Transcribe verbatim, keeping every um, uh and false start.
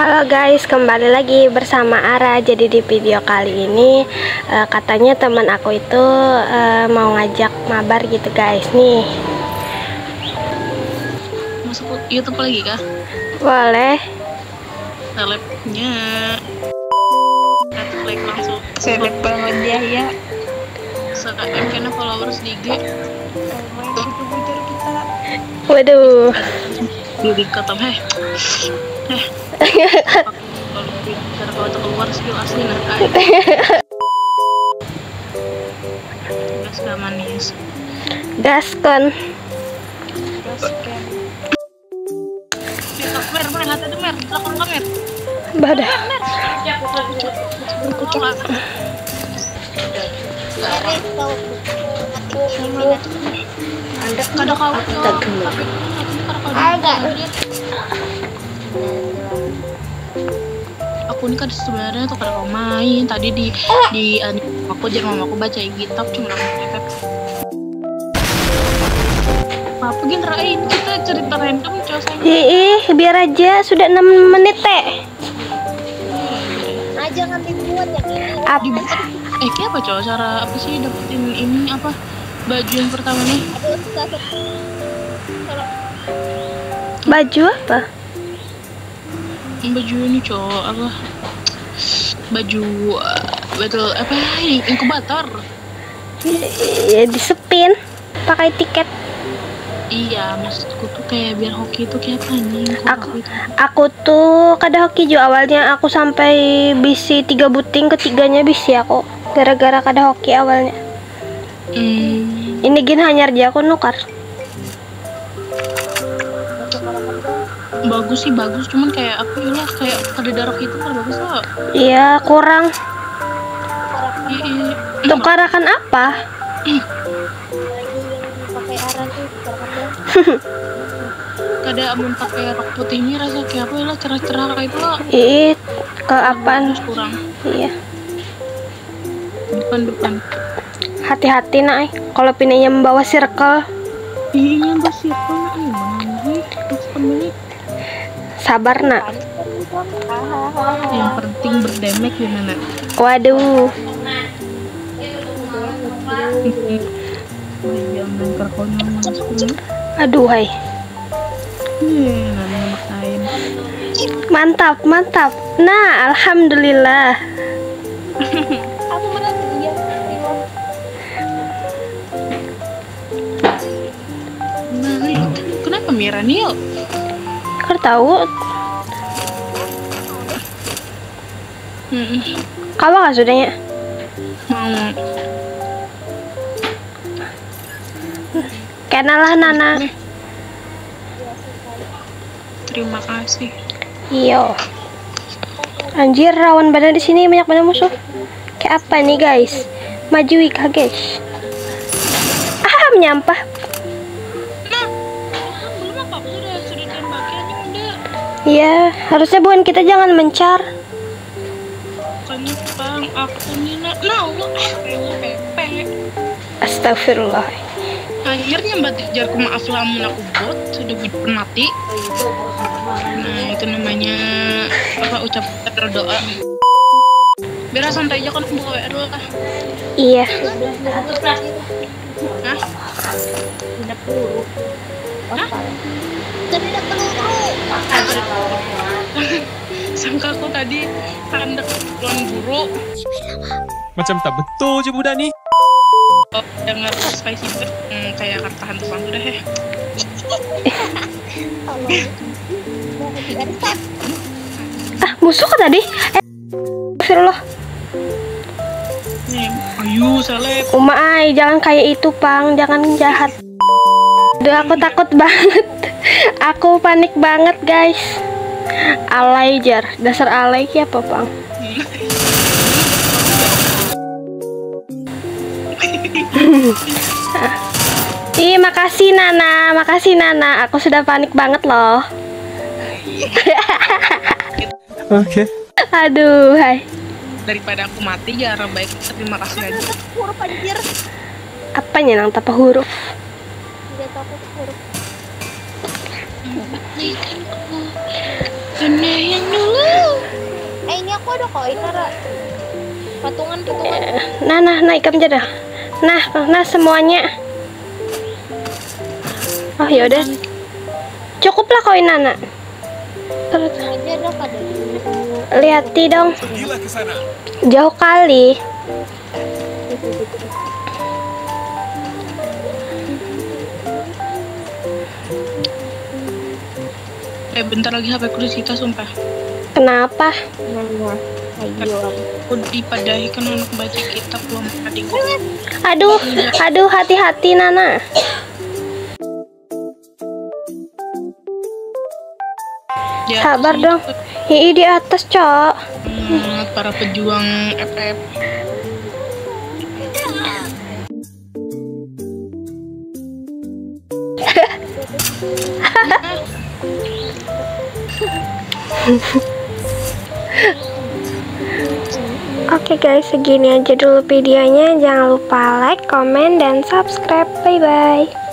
Halo guys, kembali lagi bersama Ara. Jadi di video kali ini, eh, katanya teman aku itu, eh, mau ngajak mabar gitu guys. Nih, Masuk YouTube lagi kah? Boleh. Selebnya. Like langsung. Seleb banget dia ya. Se-M kena followers di I G. Bujur-bujur kita. Waduh. Di kata heh. Heh. Kalau bicara kalau keluar skill asli nah. Gas gak manis. Gaskon. Mer, mer, hati tuh mer, belakang kamer. Badah. Berkuculan. Kada kau tuh. Tapi aku nggak tahu, aku nggak tahu. Aku ini kan sebenarnya tuh kada mau main. Tadi di di anu, aku jadi mamaku baca kitab cuma aku ngepet. Apa gin Rai, ini kita cerita random cowok saya. Ih, biar aja sudah enam menit teh. Aja ngambil buat yang ini. Ap- Di eh kayak apa cowok cara apa sih dapetin ini apa baju yang pertama nih? Aduh susah. Kalau Baju apa? Baju ini cowok apa? Baju eh, betul apa? Inkubator. Ya, disepin pakai tiket. Iya, maksudku tuh kayak biar hoki tuh kayak apa nih? Kok Aku hoki tuh? Aku tuh kada hoki jua awalnya, aku sampai bisi tiga buting, ketiganya bisi aku gara-gara kada hoki awalnya. Hmm, Ini gin hanyar ja aku nukar. bagus sih bagus, cuman kayak apa ya lah, kayak kada darah itu kan bagus lah. Iya, kurang. Iya, iya. Tukarakan apa? Lagi yang pakai arah tuh kurang apa? Kada amun pakai rok putih ini rasa kayak apa ya lah, cerah-cerah kayak itu lah. Ih, ke apaan? Kurang. Iya. Bukan bukan. Hati-hati nak, eh. Kalau pinanya membawa circle, Iya, bos itu. Ayo mana nih? Terus kembali. Sabar nak. Yang penting berdemek ya nana. Waduh. Jangan kerkon yang masuk ini. Aduh hai. Nih, nana maksain. Mantap, mantap. Nah, alhamdulillah. Aku merasa dia. Nah, kenapa Mira nih yuk? Kau tahu? Mm-mm. Kawa kah sudahnya? Mau. Kenalah Nana. Terima kasih. Iyo. Anjir, rawan banar di sini, banyak banar musuh. Kayak apa nih guys? Majui kah guys? Ah, menyampah. Nah, belum apa aku sudah sudah tembaki aja udah. Iya, harusnya bukan kita jangan mencar. Bukannya pang aku nih nak. Nah, Allah, ah, Allah pepe. Astagfirullah. Akhirnya mbak jarku maaf lah amun aku bot sudah bujur mati. Nah itu namanya apa ucap doa. Biar santai aja kan buka W A dulu lah. Iya. Hah? Hah? Tapi udah peluru. Sangka aku tadi handak lawan guru. Macam tak betul je budak ni. Dengar spicy hmm, kayak kata hantu pantu deh. Tolong. Mau di atas. Ah, musuh kah tadi? Eh, astagfirullah. Nih, ayu seleb. Uma ai, jangan kayak itu pang, jangan jahat. Aduh, aku takut banget. Aku panik banget guys. Alay jar, dasar alay ki apa pang? Ih, makasih Nana, makasih Nana. Aku sudah panik banget loh. Oke. Aduh, hai. Daripada aku mati ya baik terima kasih aja. Huruf anjir. Apanya nang tapa huruf? Dia tahu aku huruf. Bunda yang dulu. Eh, ini aku ada koin, Nara. Patungan, patungan. Nah, nah, nah, ikam aja dah. Nah, nah, semuanya. Oh, yaudah. Cukuplah koin, Nana. Terus Aja ada kada. lihati dong. Pergilah ke sana. Jauh kali. Eh, bentar lagi H P ku disita, sumpah. Kenapa? Nah, ayo. Aku dipadahi kan anak baca kitab, belum pernah di Aduh, aduh, hati-hati, Nana. Di atas Sabar ini dong. Ih, di atas, Cok. Hmm, para pejuang F F. Oke guys, segini aja dulu videonya. Jangan lupa like, comment, dan subscribe. Bye bye.